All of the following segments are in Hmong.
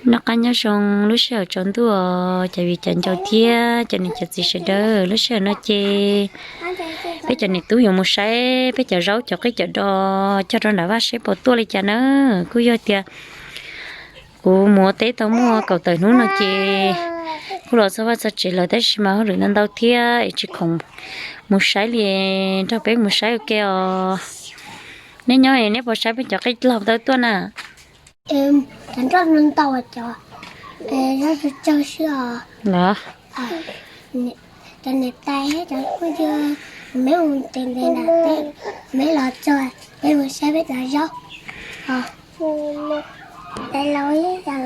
Noj qab nyob zoo lub sij hawm tsaus ntuj, cov viv cov ncaus thiab cov niam cov txiv sawv daws. Lub sij hawm no ces peb cov niam tub yuav mus saib peb cov zaub cov qij cov dos cog rau nram vaj seb puas tuaj li cas na. Kuj yog tias kuv mus ua teb tau muaj kaum tawm hnub no ces kuj los txog vaj txog tsev lawm, tab sis mas hauj lwm ntau ntau thiab es tsis khoom mus saib li, nrog peb mus saib ua ke os. Neb nyob neb puas saib peb cov qij laug tau tuaj na? Cov nroj ntau cov, cov tsawg tsawg xwb os. Los, cov niam tais thiab cov phooj ywg, meb mus ntev ntev nram teb, meb los txog, peb mus saib peb cov zaub. Tais laus ib yam,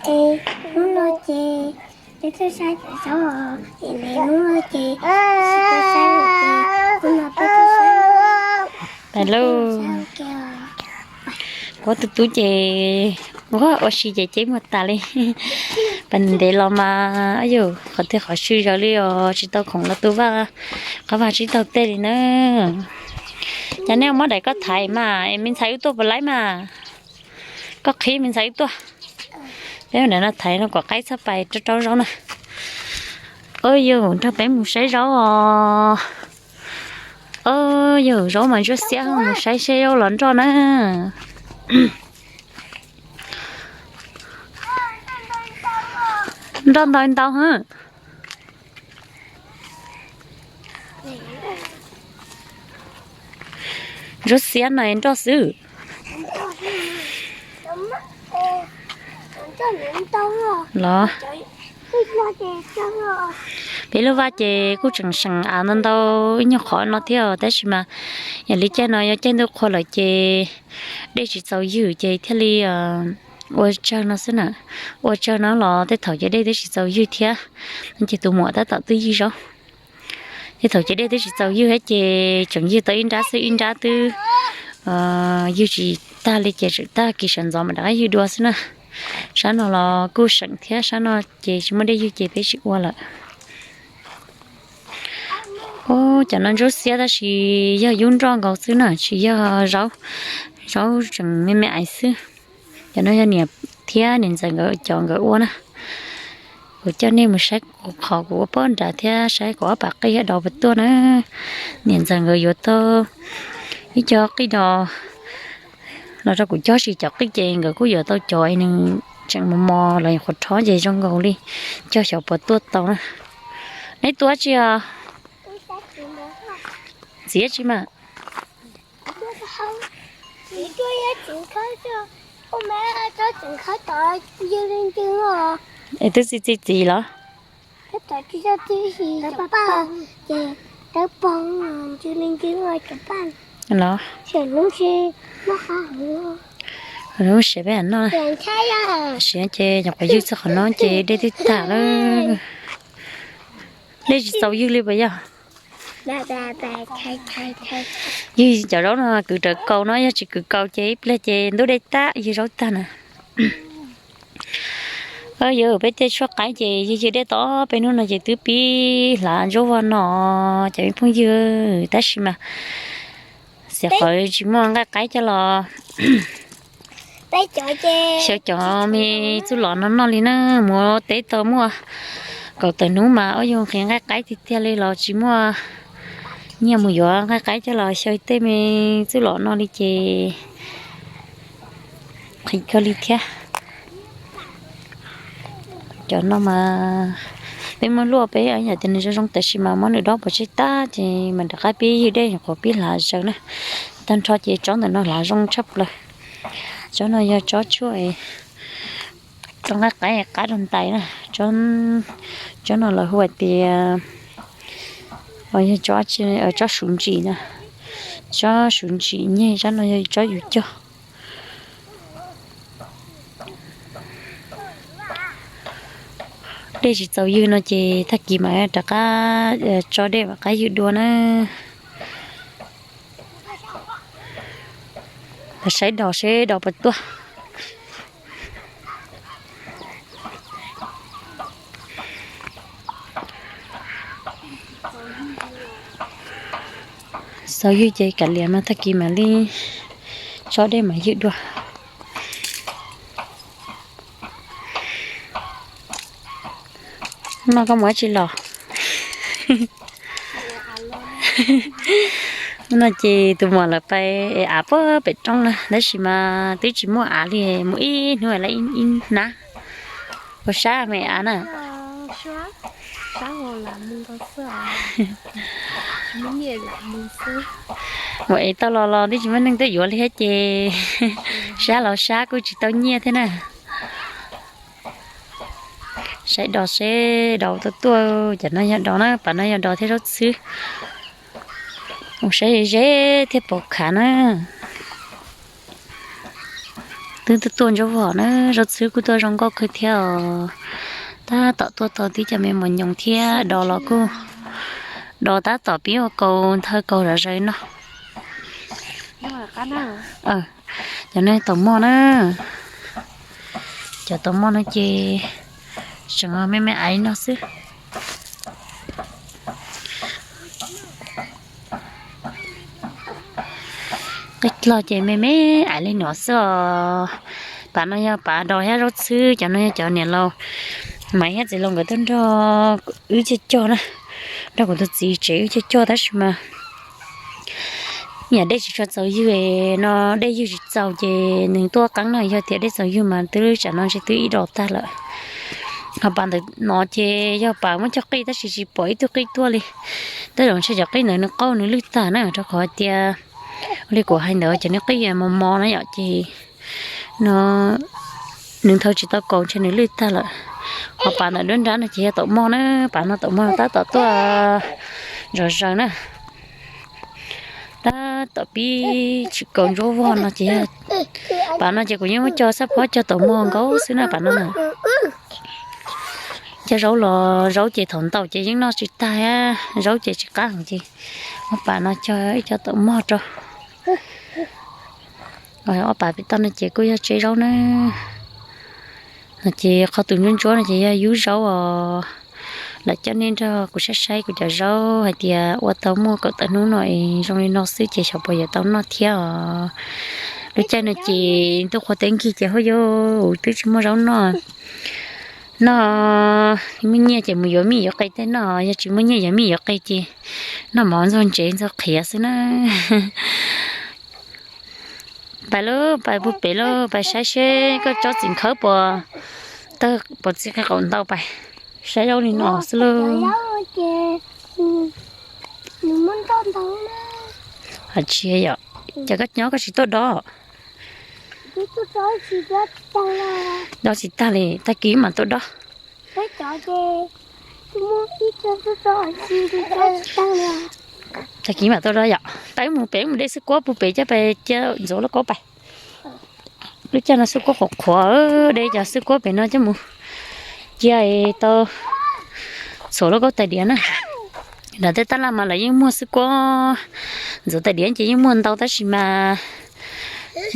es hnub no ces peb tuaj saib cov zaub os, es hnub no ces peb tuaj saib, hnub no peb tuaj saib. Tais laus, kuv tus tub ces ua si ces ceb muag tas li. Pas ntev los mas yus qhov twg qhov swb zaws li os, tsis tau khoom los tu vaj, qhov vaj tsis tau tej li na. Cas nej muab daim koj thaiv mas es me ntxhais wb tuaj puas laib mas. Koj qhib me ntxhais wb tuaj. Peb ua daim no thaiv no kom qaib txhob pais rau rau zaub na. Ua yus nrog peb mus saib zaub os. Ua yus zaub mas ntsuab xiab, mus saib seb zaub los nroj na. Nroj ntau ntau ha. Ntsuab xiab no nroj xwb. Los, peb lub vaj ces kuj tseem seem av ntau ntau ib nyuag qhov no thiab, tab sis mas yog li caij no yog caij ntuj qhua lawm ces dej tsis txaus ywg ces thiaj li ua tsawg no xwb na. Ua tsawg no los tej thaum ces dej twb tsis txaus ywg thiab, ces tus muam tab tom twb ywg zaub. Tej thaum ces dej twb tsis txaus ywg thiab ces tseem ywg tau ib nrab xwb, ib nrab twb ywg tsis tag li ces tseem tag kis sawv ntxov mam rov qab ywg dua xwb na. Sab no los kuj seem thiab, sab no ces tsis muaj dej ywg ces peb tsis ua lawm. Ub, cov no ntsuab xiab tab sis yog yub nroj nkaus xwb na, tsis yog zaub, zaub tseem me me aiv xwb. Cov no yog niam thiab niam ntxawm nkawd cov nkawd ua na. Kuv coj nej mus saib kuv qhov kuv ua pob nrad thiab saib kuv ob pam qij yog dov puas tuaj na. Niam ntxawm nkawd yuav tau ib co qij dov los rau kuv cog, sis cov qij ces nkawd kuj yuav tau cov nws tseem mos mos los qhuav rhob ces zoo nkaus li cog xyov puas tuaj tau na. Neb tua tsi os? Txiv tsi mas. Es twb txi txiv los? Los, siav peb noj, siav ces nyuam qhuav ywg txog qhov no ces dej twb tag lawm. Dej tsis txaus ywg li puas yog? Ywg cov zaub no kwv rawv kaus no, yog tsis kwv kaus ces ib pliag ces ntub dej tag ywg zaub tag na. Yog peb tej tshuaj qaib ces ywg ywg dej tau peb hnub no ces twb pib hlav ntsuab vog no, cov me phooj ywg, tab sis mas xiam qhov tsis muaj nqaij qaib coj los xyaw cov me txuj lom no noj li na. Mus teb tau muaj kaum tawm hnub mas ua yus nqhis nqaij qaib tiag tiag li los tsis muaj nyiaj mus yuav nqaij qaib coj los xyaw tej me txuj lom no li ces nqhis kawg li thiab. Cov no mas peb muab luaj peb yam tias nws zoo zoo tab sis mas muab nws dob pov tseg tag ces mas rov qab pib ywg dej nyuam qhuav pib hlav zaws na. Tag nrho ces tsob ntawm no hlav zoo tshaj plaws. Tsob no yog tsob tshuaj, tsob nqaij qaib qab rau ntais na. Tsob no lawv hu hais tias, yog tsob suv ntsim na, tsob suv ntsim nyeg, tsob no yog tsob yus cog. Dej tsis txaus ywg no ces tag kis mas rov qab tso dej mam qab ywg dua na. Saib dov seb dov puas tuaj. Txaus ywg ces kav liam mas tag kis mam li tso dej mam ywg dua. No koj mus dab tsi los? No ces tus muam lawv pais ev av puag pem roob na, tab sis mas twb tsis muaj av li, mus ib hnub lawm ib hnab. Puas sab me av na? Mus ev tau los los twb tsis muaj neeg tuaj yuav li thiab ces sab los sab kuj tsis tau nyiaj thiab na. Saib dos seb dos tuaj tuaj, cov no yog dos na, pas no yog dos thiab zaub txhwb. Mus saib ze ze thiaj pom khav na. Twb tuaj tuaj ntsuab vog na, zaub txhwb kuj tuaj zoo nkauj kawg thiab os. Tab tom tuaj tau tib co me mos nyoos thiab dos los kuj, dos tab tom pib ua kaus nthaw kaus zom zaws no. Cov no taum moj na, cov taum moj no ces tseem me me aiv no xwb. Qij dlog ces me me aiv li no xwb os. Pas no yog pas dos thiab zaub txhwb, cov no yog cov niam laus Maiv thiab txiv laus nkawd tuaj nrog wb cog cog na, nrog kuv tus txiv tsev wb cog cog tab sis mas yam dej tsis tshua txaus ywg no, dej ywg tsis txaus ces nws tuaj qeeb na, yog tias dej txaus ywg mas twb tsam no ntshe twb ib dos tag lawm. Ho pas ntawm no ces yog pas muab cog qij tab sis tsis pom ib tug qij tuaj li. Tej zaum ntshe cov qij ntawd nws qaug nws lwj tag na, rau qhov hais tias ua li kuv hais ntawd ces nws qij mos mos na yom, ces no nws nthau tsis tau kaus ntshe nws lwj tag lawm. Ho pas ntawm nruab nrab no ces yog taum moj na, pas no taum moj tab tom tuaj zom zaws na. Tab tom pib tsis kaus ntsuab vog no ces, pas no ces kuv yeej muab cog xab phob cog taum mog nkaus xwb na pas no na. Cog zaub los zaub ces thaum ntau ces yeej noj tsis tag, zaub ces tsis qab ces muab pas no cog ib co taum mog rau. Ob pas pem toj no ces kuj yog tseb zaub na. No ces qhov tus ntsuab ntsuab no ces yog yub zaub os. Lam coj nej nrog kuv saib saib kuv cov zaub hais tias ua tau muaj kaum tawm hnub no es zoo li no xwb ces xyov puas yuav tau noj thiab os. Lub caij no ces ntuj qhuav teb nkig ces hauj yau twb tsis muaj zaub noj. Noj muaj nyiaj ces mus yuav mij yuav qe tej noj, yog tsis muaj nyiaj yuav mij yuav qe ces noj mov ntxuag ntsev ntxuag qhiav xwb na. Pais lauj, pais puag pem lauj, pais saib seb koj tsob txiv nkhawb puas tawg puas txi qe qaum ntau pais. Saib zaub li no xwb lauj. Hais tsis yom, ces koj nyob koj tsis tuaj dob. Dob tsis tag li, tag kis mam tuaj dob. Tag kis mam tuaj dob yom. Pais mus pem mus de xwb kuab puag pem coj pais cia ntxuav lauj kaub pais. Lub caij no xwb kuab qhuav qhuav, de cov xwb kuab pem no coj mus cia tau txhuam lauj kaub tais diav na. Nram tej tab laj mas lawv yeej muag xwb kuab ntxuav tais diav ces yeej muag ntau tab sis mas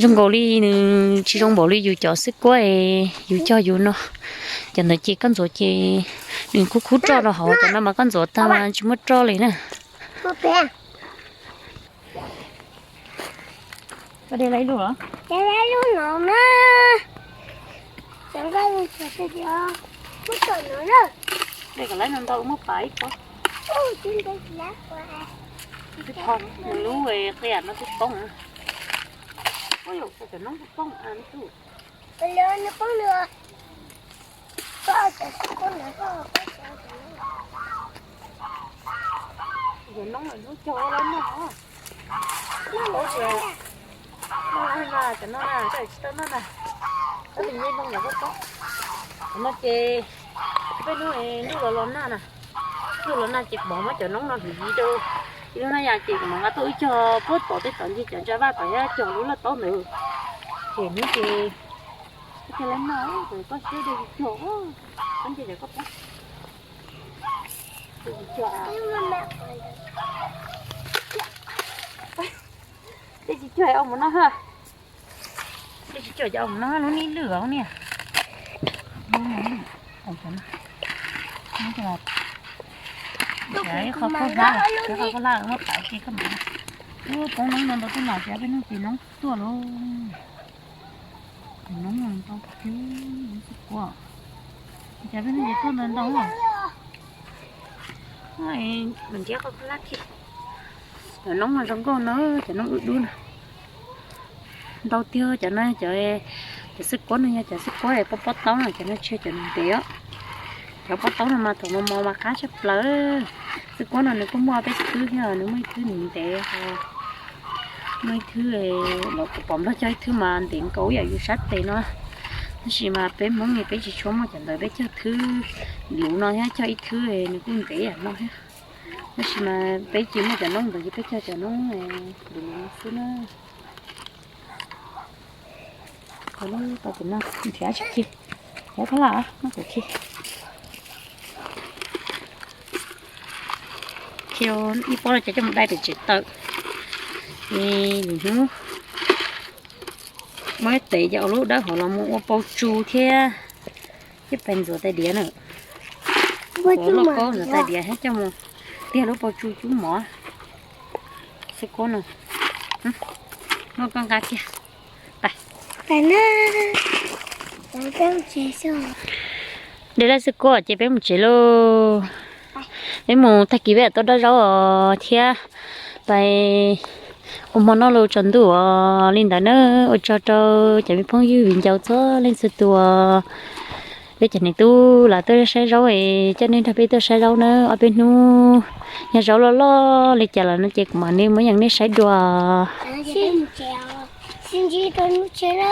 zoo nkaus li nws tsis zoo npaum li yus cov xwb kuab yus cog yus no. Cov ntawd ces koj ntxuav ces nws khub khub roj rau hauv, cov no mas koj ntxuav tag mas tsis muaj roj li na. Lub qia no twb poob. Cov noob twb poob. Cov noob lawm lub cog lawm no. Cov no na, tsis tau noj na. Koj tus ncej ntoo lawm koj poob. Cov no ces peb hnub ntuj los los nag na. Ntuj los nag ces kuv mam muab cov noob no hliv rau ib lub hnab yas ces kuv mam nqa tuaj wb cog puag tom tej tom ncig cov ntsa vaj tom thiab cog lub laj taub ntawd. Ces hnub ces koj cog lawm no, koj siab de tsis cog, koj nce cov koj poob. De tsis cog, de tsis cog au mus no ha. De tsis cog cov au mus no, lub nib lwj niam. Qhov khaub hlab, qhov khaub hlab muab pais ces koj mus. Ub, poob noob ntau ntau tuaj no, ces peb hnub ces noob tuaj lauj. Noob ntau, noob xwb kuab. Ces peb hnub ces tuaj ntau ntau. Nrhiav qhov lab khi. Cov noob zoo nkauj no, cov noob ub dub no. Ntau tiag cov no, cov, cov xwb kuab no yog cov xwb kuab pob pob taub no, cov no tsis yog cov ntev os. Cov pob taub no mas thaum mos mos mas qab tshaj plaws. Xwb kuab no nws kuj muaj peb thwb thiab, nws muaj ib thwb nws ntev, muaj ib thwb los kuv pom Nplog cog ib thwb mas ntev nkaus ib yam yus sab tes no. Tab sis mas peb Hmoob peb tsis tshua muaj cov ntawd, peb cog thwb luv no thiab cog ib thwb nws kuj ntev yam no thiab. Tab sis mas peb tsis muaj cov noob ntawd ces peb cog cov noob luv luv xwb na. Tau tus no nrhiav tsis khi, nrhiav thab laj no kuv khi. Khi ib pob no cov coj mus dai pem tsev tawm. Es lwm hnub muab ib tes cov lub dawb hauv los mus ua pau tsu thiab. Coj pais ntxuav tais diav na. Ua loj kaub ntxuav tais diav thiab coj mus tiag lub pau tsu cub mov. Xwb kuab no, muab koj nqa kiag. De laj xwb kuab ces peb mus tsev lauj. Peb mus tag kis peb tuaj dab zaub os thiab pais ua hmo noj lauj tsaus ntuj os. Li ntawd na, ua tsaug rau cov me phooj ywg viv ncaus txhua leej txhua tus. Peb cov niam tub los tuaj saib zaub es coj nej nrog peb tuaj saib zaub na. Ob peb hnub yog zaub loj loj li cas los no ces kuv mam li muab yees nej saib dua. Sib ntsib rau hnub tshiab na.